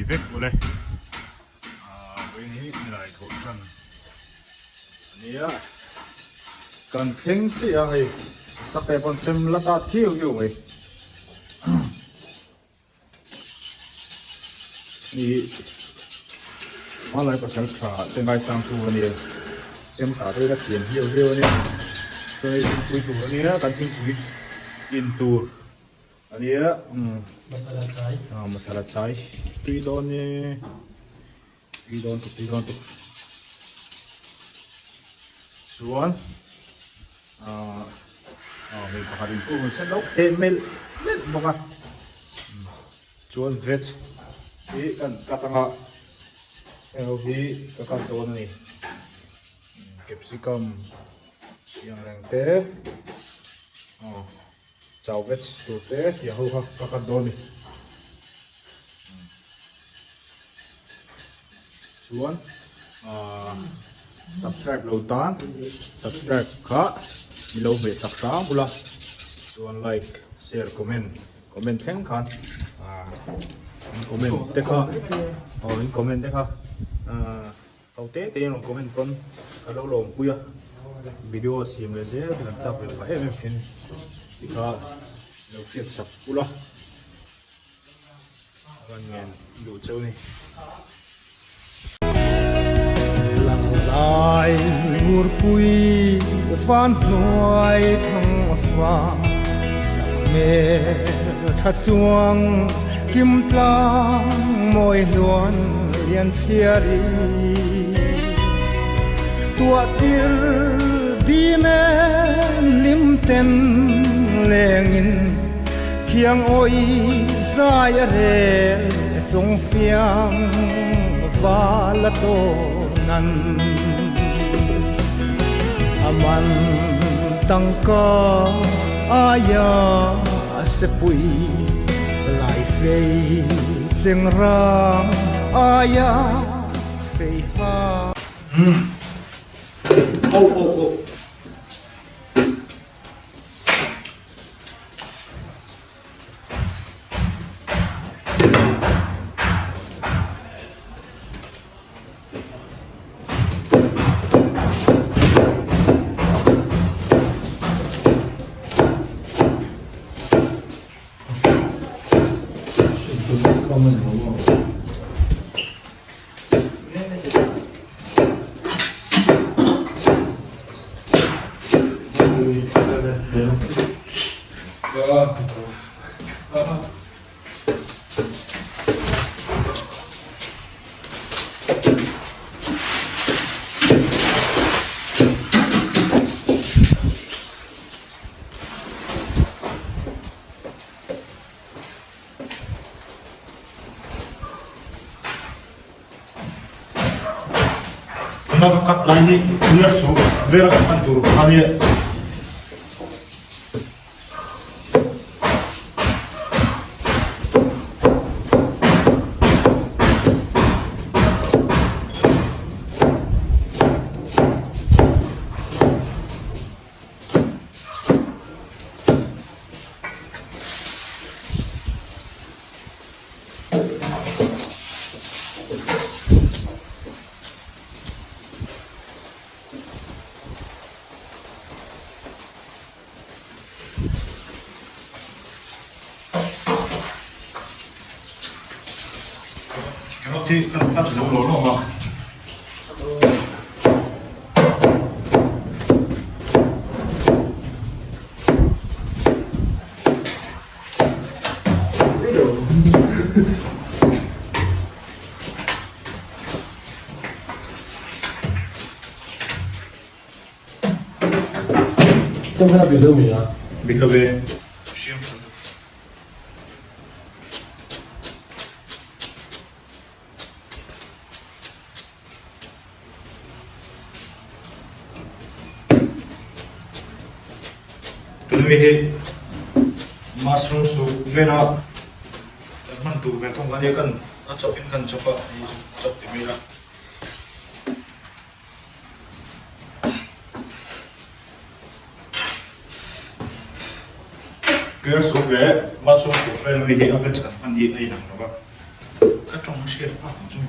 vek awle ah vawiin hi nilai thawh tan a nia kan thleng chiah a hei sape pawn chem la ta thiu hiu mai. Ih hmalai pasal tha te ngaisang tu a nia chem tah te ka thiam hiau hiau a nia chuan hei thingpui tur a nia kan thingpui in tur a nia umm masala chai ah masala chai tui dawn e tui dawn tuk tui dawn tuk chuan ah ah hei pakhat in pum sen lo teh melh melh bawk a chuan veg hi kan cut anga heng ho hi ka cut dawn a ni capsicum tih ang reng te aw chau veg tur te tiang ho kha ka cut dawn a ni chuan ah subscribe lo tan subscribe kha mi lo hmeh sak hram bula chuan like share comment. Comment thleng khan ah in comment te kha aw in comment te kha ah ho te te in rawn comment pawn ka lo lawm pui a video siam leh zel te kan chak ve phah em em thin tih kha lo hriat sak ula a rawn ngen duh cheu ni. Lalai ngurpui van hnuai thang fa sak hmel tha chuang kim tlang mawi hluan lian chhiari tuah tir di nen lim ten lengin Thiang awi zai a rel chung fiang val a tawn an. A man tangka aia sepui lai fei cheng rang aia fei ha. Oh oh oh. Tuna ka cut lai hi clear suh vel a kan hman tur kha nia. Carrot hi kan cut zo lo lo a. Bit lo ve. Tuna mi hi mushroom soup vela kan hman tur ve thung ania kan a chawp in kan chawp a hei chu chawp ti mai ila. Pear soup leh mushroom soup vel ami hi a veg kan hman hi a inang lo va. tawng hriat phak ang chu.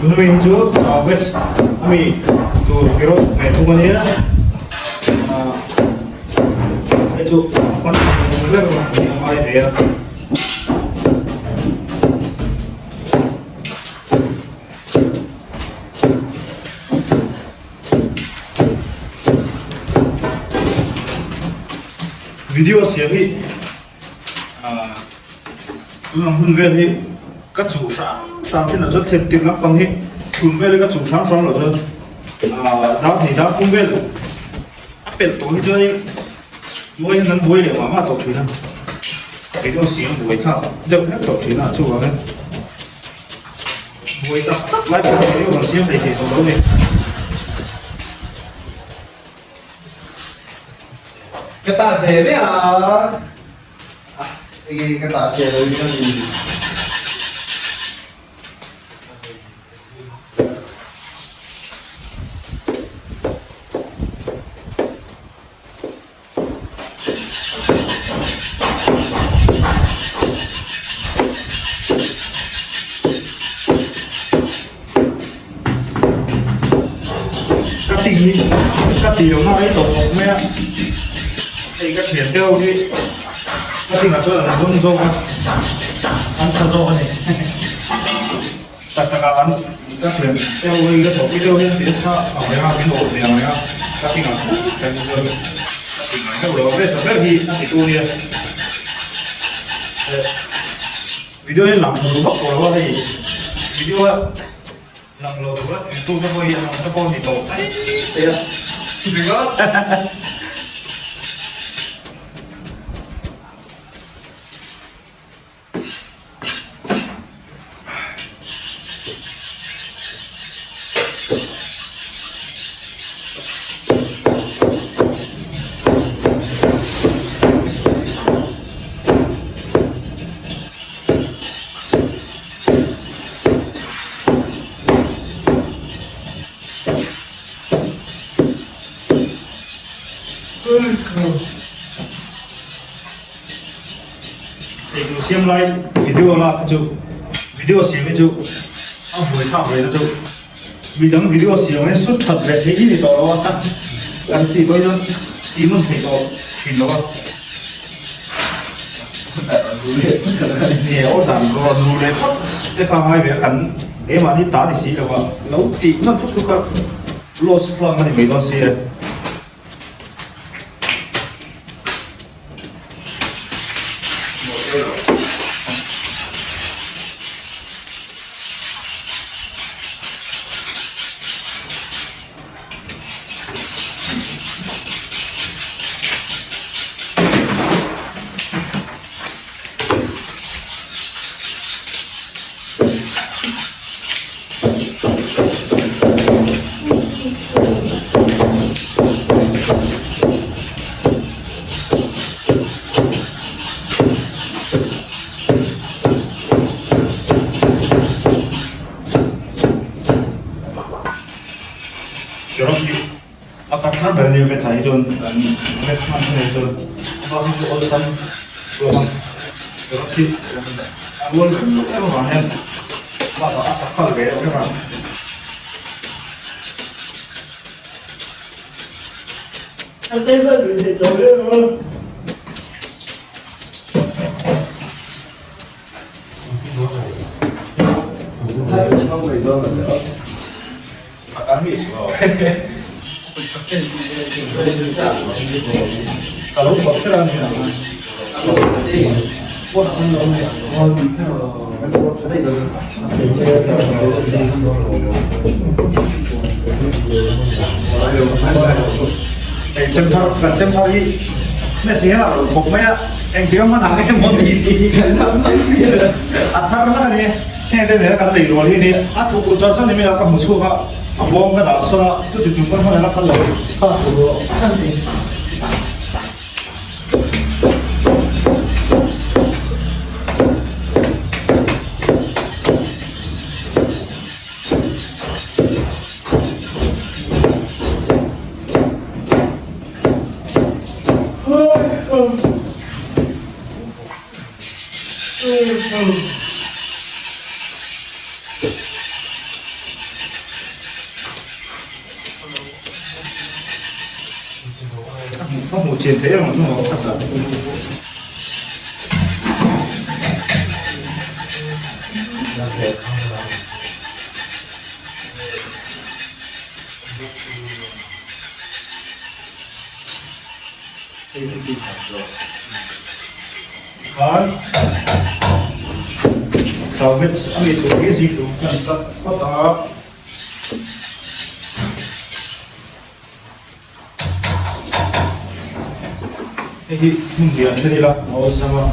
Nuin chu veg ami tur girawt ve thung a nia hei chu pan ang ber a ngai ve a. Video siam hi ah tun ang hun vel hi ka chuh hram hram thin ah chuan thlen tir lampang hi chhun vel hi ka chuh hram hram loh chuan ah dar hnih dar thum vel a pelh tawh hi chuanin buai hian an buai leh mah mah tawh thin a video siam buai kha deuh hlek tawh thin a chuvangin. Buai tak tak lai pawh hi rawn siam thei thei tawh lo ni. Ka tah ve ve a, enge ka tah che lo in ka ni. Ka ti ka ti lo na rei tawh khawp mai a hei ka thian te ho hi ka tingah chuan an dawng zawk a an tha zawk a ni tak tak ah an ka thian te ho hi ka thawhpui te ho hian ti nasa ang reng a min awh ve ang reng a ka tingah chuan ka ti ngai deuh lo a best a ber hi a ti tu nia. Video hi lang lo vak tawh lo a hei video a lang lo tur a tih tu te pawh hi an awm te pawh a ni tawh mai thei a. Eitur siam lai video lak hi chu video siam hi chu a buai thlak ve na chu midang video siam hi sut that leh theih hi ni tawh lo a kan tih pawhin a tih nawn theih tawh thin lo a. Nu leh phawt te kha ngai ve a kan keimahni ta ni si lo a lo tih nawn thuk thuk a loss flang a ni mai dawn si e. Carrot hi a khat thar ber ania veg ah hi chuan kan veg hman hi chuan a bak hi chu awlsam. hlawm a rod hi a rual vek em avang hian bakah a sak phal ve deuh reng a. Kan chem thar hi message hian a rawn thawk mai a engtik a hman ang emaw tih a thar hman a ni. Heng te nena kan lei rual hi ni a thuk ulh char char ni mai a ka hmu chhuak a a bawm ka dah sawn a chuti tum pawn hman a la phal lo Ka hmuh chian theih ang chu maw khat ah. Khan chauhmet a mi tur hi zikhlum kan tat phawt a. Hei hi hmun lian te nila a awlsam a.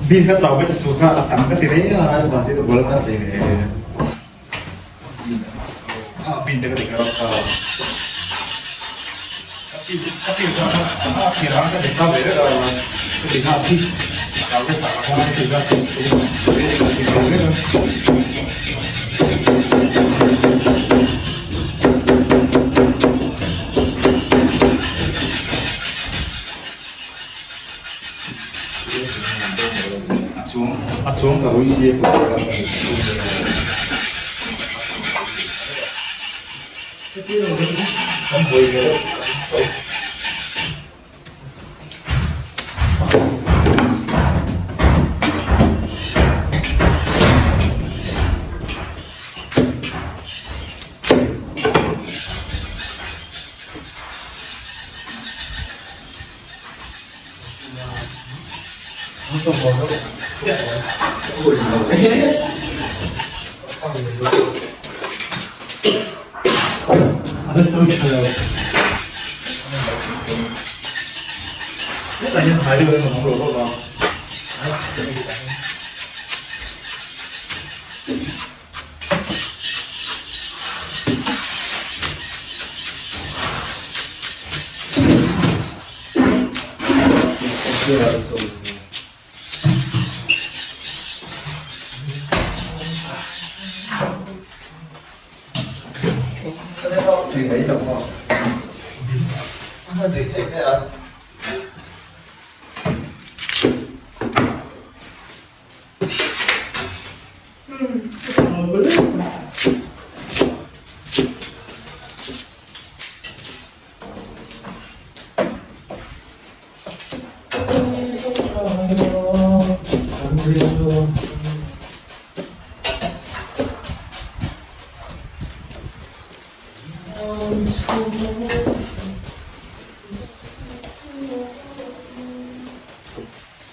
Bin kha chau vek tur kha a tam ka ti reng a rice bal te bol ka ti ve a bin te ka ti ka rawk ka ka ti ka a ti rang ka ti ka ve reng a ka ti kha thi chau vek sa ka ti ka ti ka ti ve reng a chuang a chuang ka rui sia kan buai ve deuh.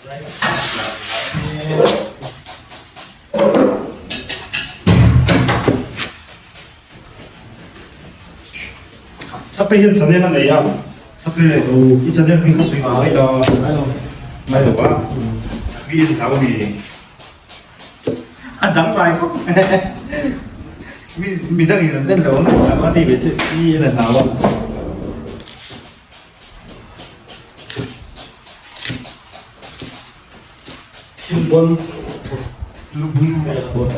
Sakte hian channel a nei a, Sakte i channel hming kha sawi ngai la, ngai lo a, mi in hlau mi a dang ngai khawp mi midangin an en lo ang a ti ve che mi en an hlau a. Thil bon lu bung bon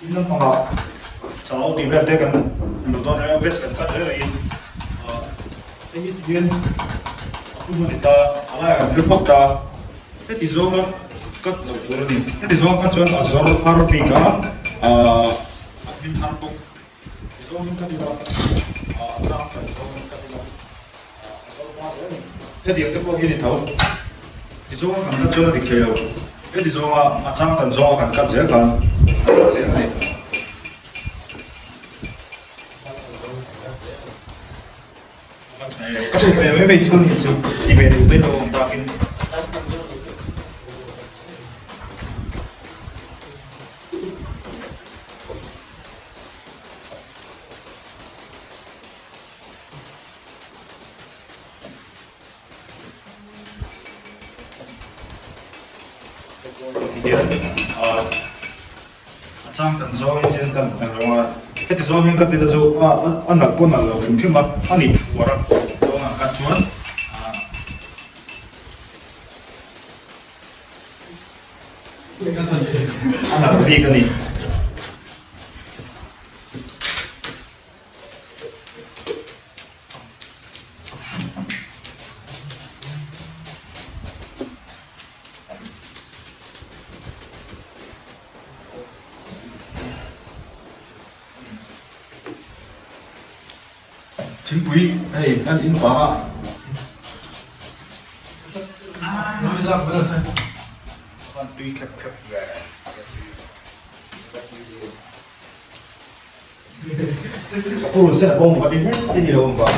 In lampangah chau tih vel te kan lo dawn reng a veg kan cut reng rengin hei hi tihian a pum a ni ta a laiah kan thil phawt ta. Heti zawnga cut loh tur a ni. Heti zawnga cut chuan a zawr har bik a, ahh a hmin har bawk. Ti zawngin cut ila, ahh a chang kan zawngin cut ila, ahh a zawr hma zel a ni. Hetiang te pawh hi a ni tho. Ti zawnga kan cut chuan a dik thei lo. Heti zawnga a chang kan zawnga kan cut zel khan a dik zel a ni. Ka hrilh ve mai mai chu ni chu ti ve duh te lo awm takin. Tihian a chang kan zawng hian kan kan lo a, heti zawng hian ka tila chu a a nalh pawh nalh lo hrim hrim a, a ni phuar a zawng ang khat chuan a nalh bik a ni. Thingpui hei an in pang a. An tui khep khep ve. Purun sen a bawng va ti hle te ni lo ang vang.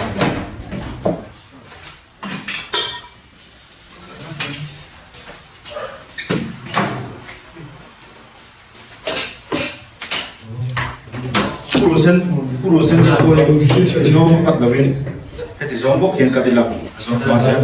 Purun sen purun sen hi pawh hi zawng tak lovin heti zawng bawk hian ka ti lang a zawng pa zel.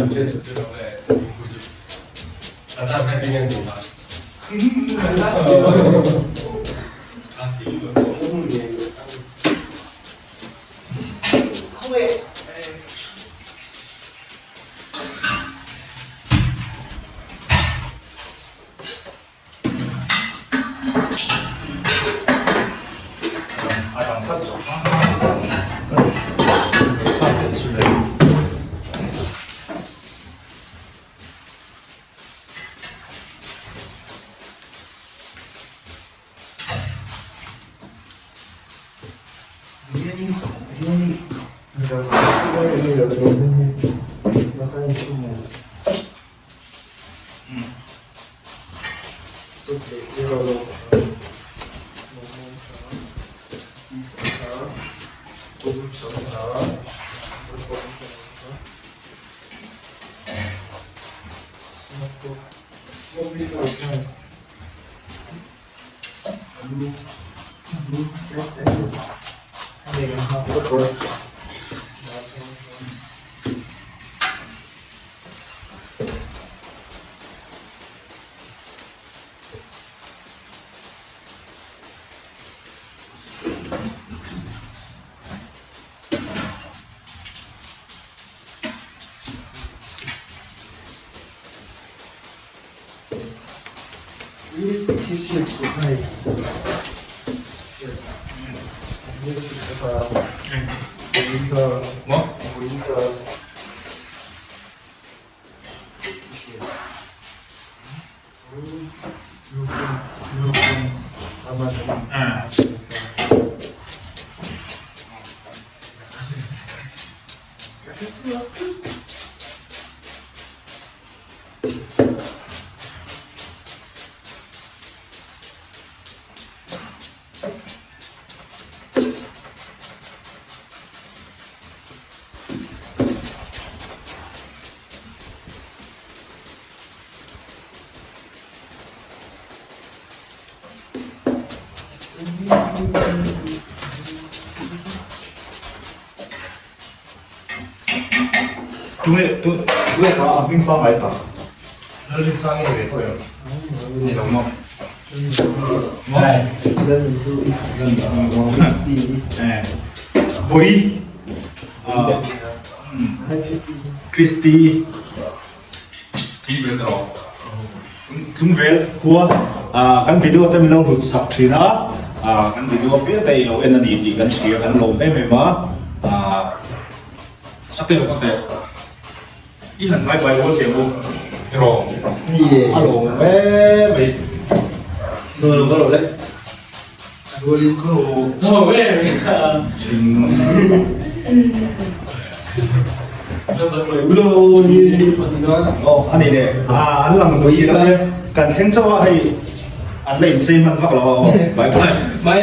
Tunge tu tunge kha a hming pangngai tak Lalrinsangi ni ve tawh em? Ni lo maw? Bui Christy Tlungvel erawh Tlungvel khua kan video te min lo hlut sak thin a kan video piang te i lo en a ni tih kan hria kan lawm em em a Sakte lo ka teh i han ngai bai rual teh maw erawh a lawm em mai. Aw a ni le an lang pui hi lai kan thleng chauh a hei an la inchei hman vak lo a aw bye bye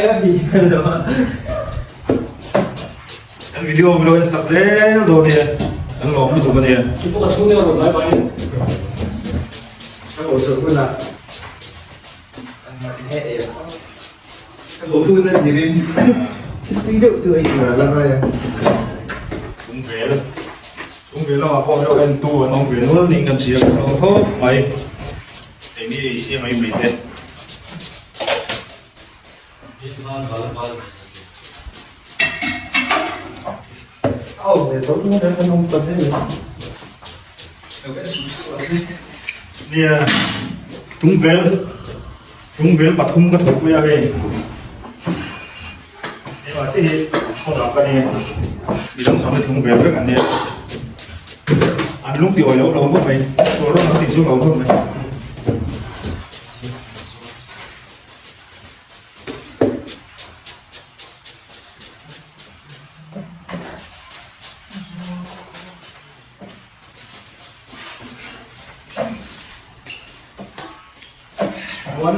kan video min lo en sak zel dawn nia kan lawm lutuk a nia. Tlungvel Tlungvel lamah pawh heuh en tu an awm ve nual niin kan hria kan lo khawp mai engni ei siam mai mai te. Nia Tlungvel Tlungvel pathum ka thawhpui a hei hengah chiah hi khaw ka ni midang zawng hi tlungvel vek an nia an lung ti awih loh lo ngawt mai sual rawn an tih chu lo ngawt mai. Chuan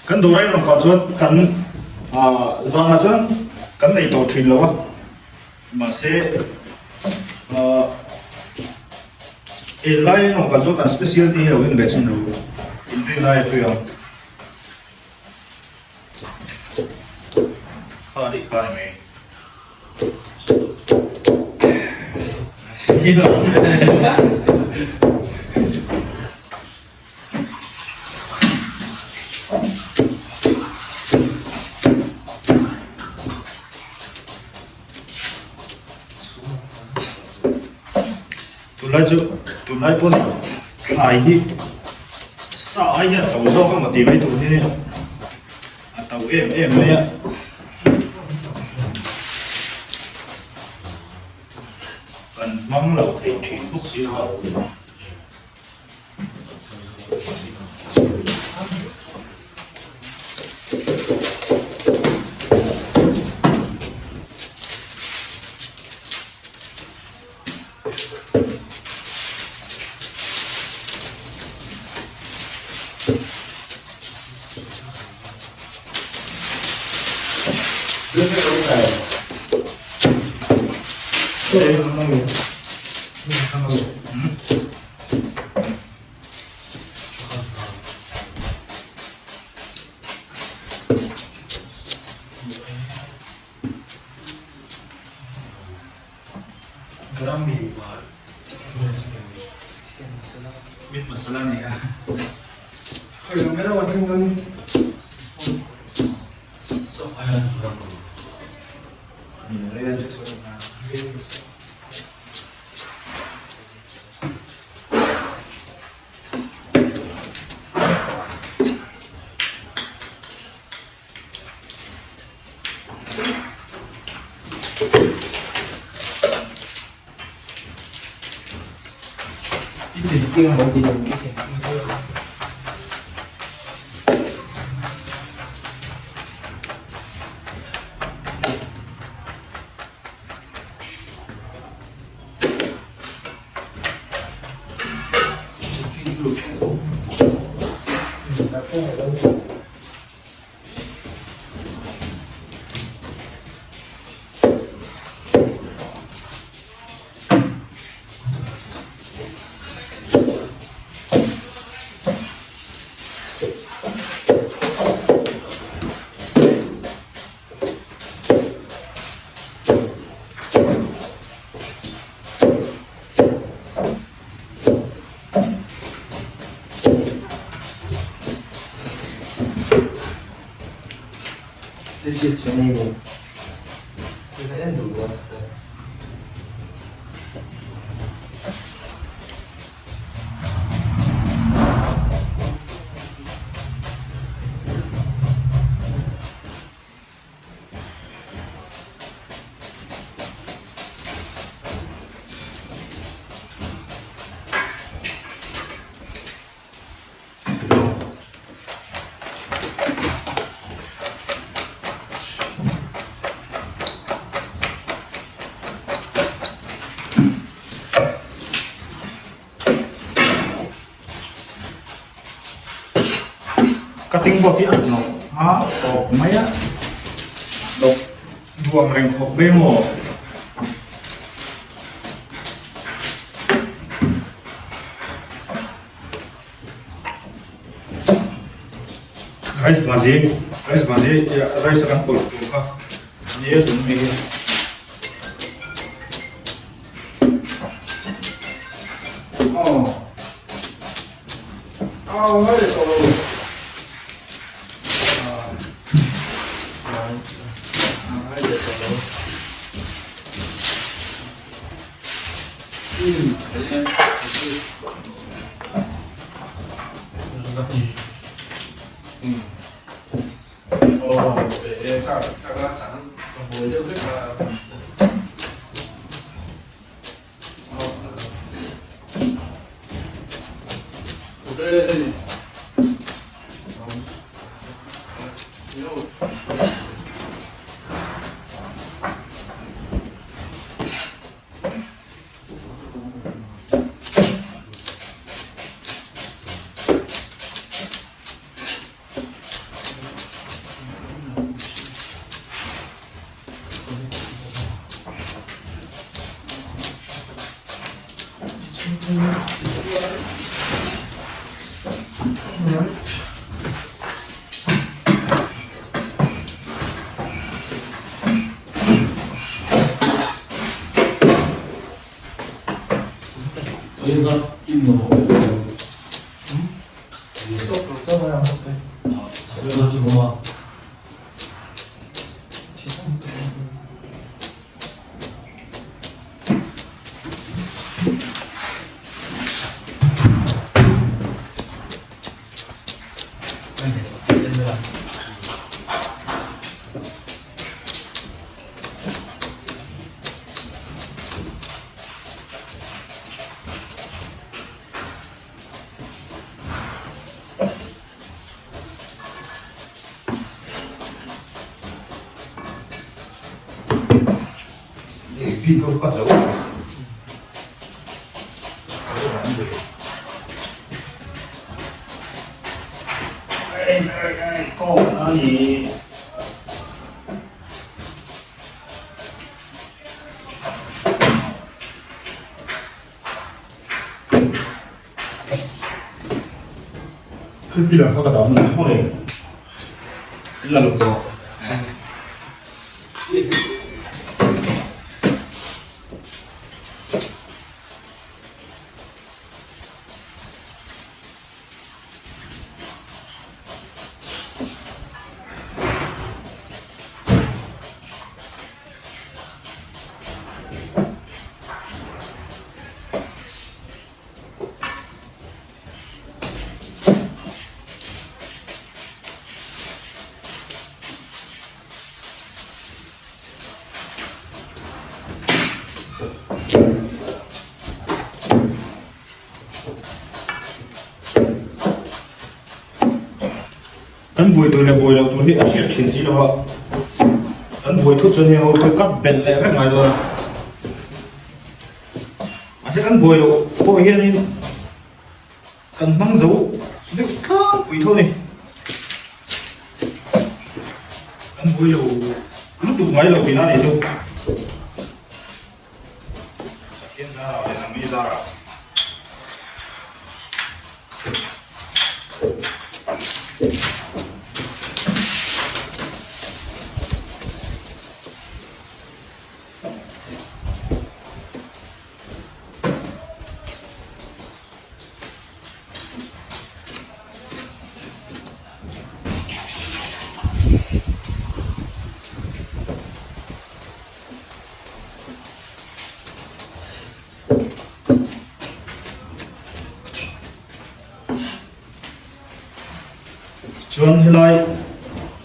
kan dawr ain rawng kah chuan kan ah zanah chuan kan nei tawh thin lo a mahse ah enlai rawng kah chuan kan special te hi lo en ve thin lo inrin lai a tui ang. Kha nih kha ni mai. Tunlai chu tunlai pawn thlai hi sa ai hian a to zawk emaw tih mai tur hi a to em em mai a. Kan hmang lo thei thin bawk si lo. Meat masala a ni a. Cutting board hi a hnawk hma tawp mai a hnawk duang reng khawp mai maw. Rice bhaji rice bhaji rice a kan pawlh tur kha nia tun mai hi. Kan buai tur leh buai loh tur hi a hriat thin si lo a, kan buai thut chuan heng ho chu cut belh leh vek ngai dawn a. Mahse kan buai loh pawh hianin kan hmang zo deuh tlangpui tho a ni. Kan buai lo lutuk ngai lo tihna a nih chu. Pathian zarah leh nangni zarah. Chuan helai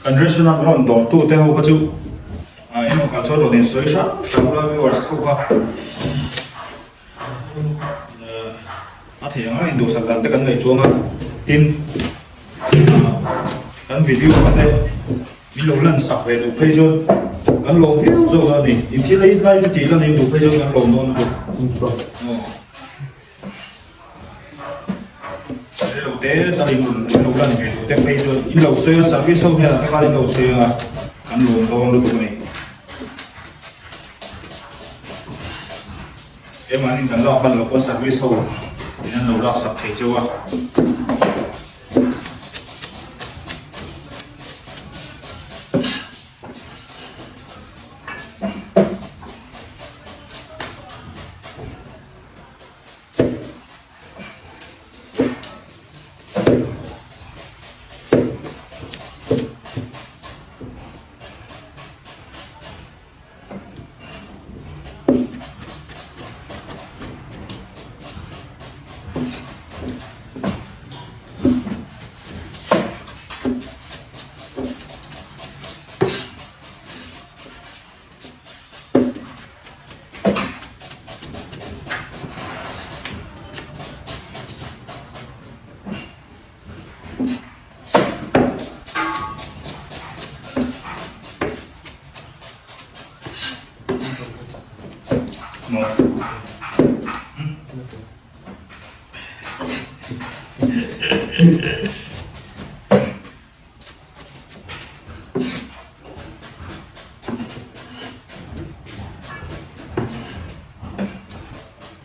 kan restaurant rawn dawr tu te ho kha chu ah emaw kal chuan rawn insawi hrang hrang ula viewers ho kha a theih ang a induhsak dan te kan ngaihtuah ang a tin kan video ah te min lo lan sak ve duh phei chuan kan lawm viau zawk a ni in thil ei lai te tih lan ei duh phei chuan kan lawm dawn lutuk rei lo te tal in in lo lan ve duh te phei chuan in lo sawi a service ho hian a taka in lo sawi ang a kan lawm dawn lutuk a ni. Keimahni kan lak hman loh pawn service ho in an lo lak sak thei cheu a.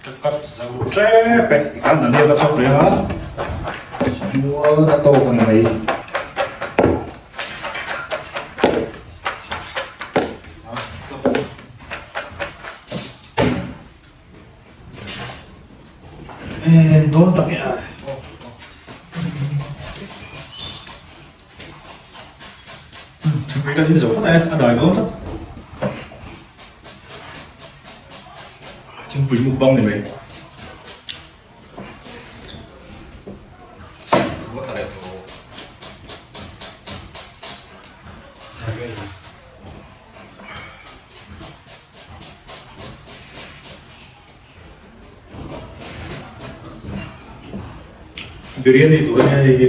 Ka cut zo tep e tikhan Daniel ka chawk reng a chuan a tawk ang mai. Dawn tak e a. Thingpui kan in zo phawt a a dai dawn tlat. Thingpui mukbang ni mai. Biryani tur ania hei hi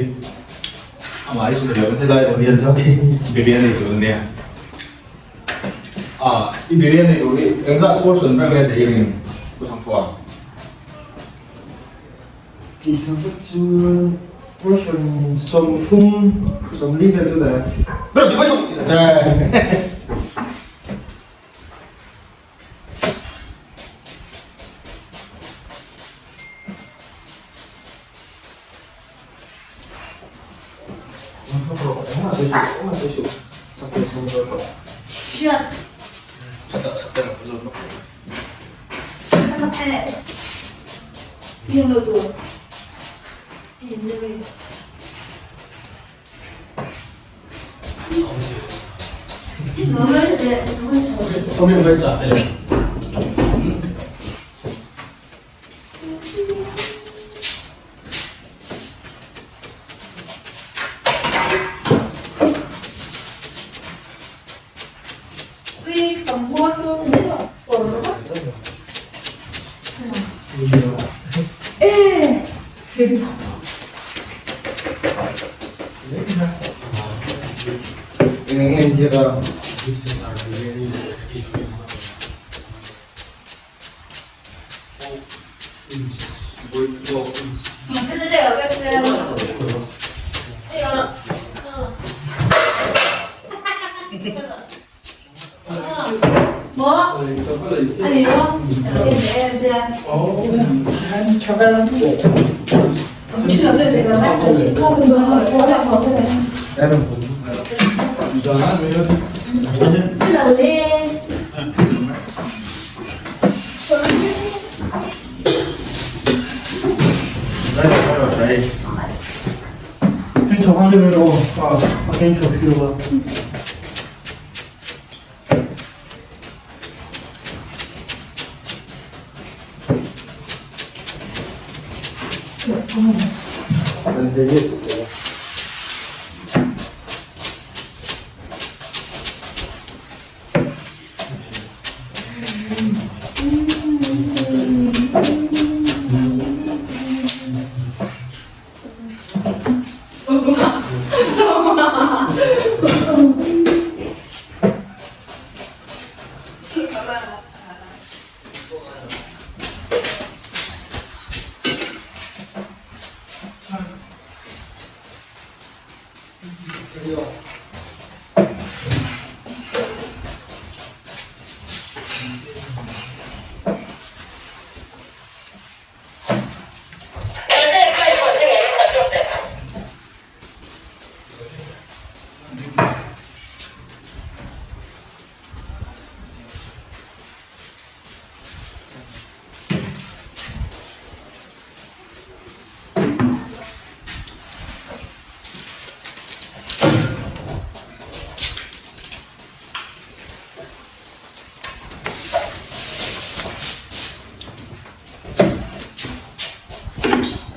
amah hi chu ka hria helai onion chauh hi biryani tur ania ah i biryani tur hi engzah portion ber nge thei in pu Thangthua? Tihsak vek chu portion 30 40 vel chu dah. Ber ti mai suh! Eng eng nge inziak a?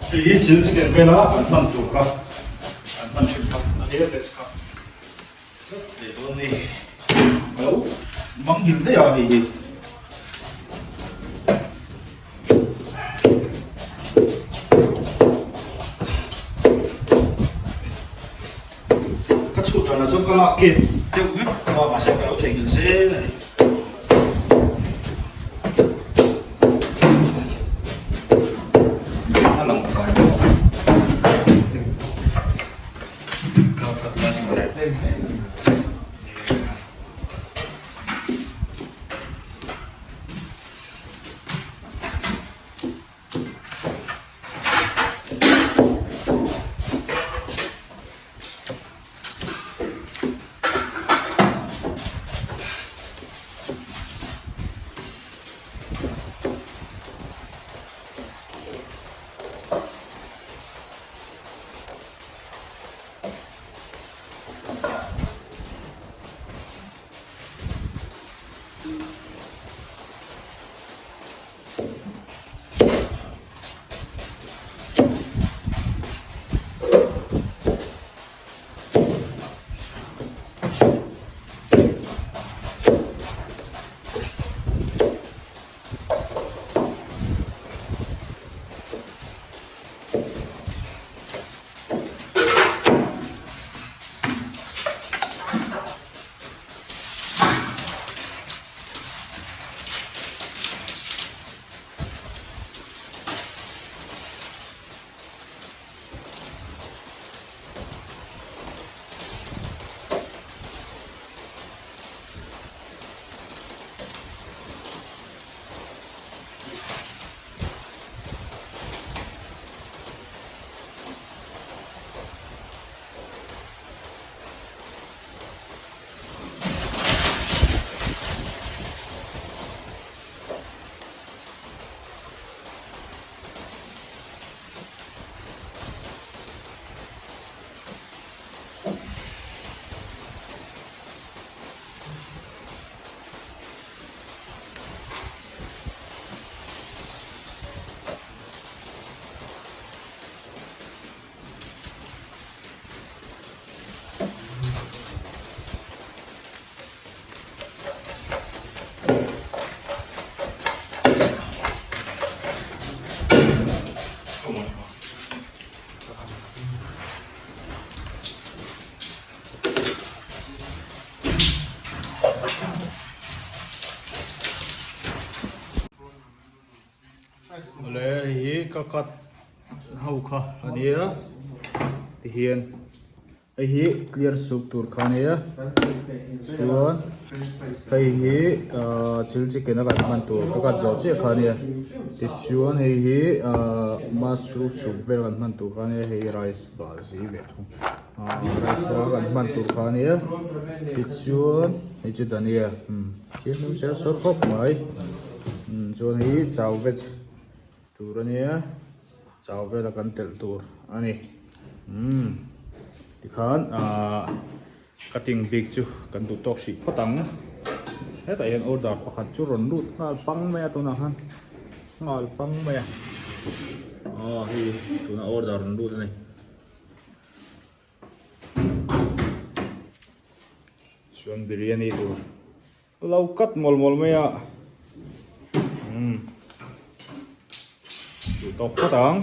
Hei hi chil chicken vela an hman tur kha an hman thin kha a nia veg kha leh dawn ni ka lo mang hlim daih a hei hi. Ka chhut danah chuan ka lak kep deuh vek a mahse ka lo theihnghilh zel a ni. A lang fai bawk a. ka cut ho kha a nia tihian hei hi clear soup tur kha a nia chuan hei hi ahh chilli chicken a kan hman tur ka cut zawh chiah kha a nia tichuan hei hi ahh mushroom soup vel kan hman tur kha a nia hei hi rice bal zi ve thung ahh rice a kan hman tur kha a nia tichuan hei chu dhania umm thil hnum ser sawr khawp mai umm chuan hei hi chow veg. Tur a nia, chau vela kan telh tur a ni. Umm tikhan ahh cutting bik chu kan duh tawk hrih phawt ang. Hetah hian order pakhat chu rawn lut nghal pang mai a tunah khan nghal pang mai a. Aw hei tuna order rawn lut a ni. Chuan biryani tur. Lo cut mawlh mawlh mai a umm duh tawk phawt ang.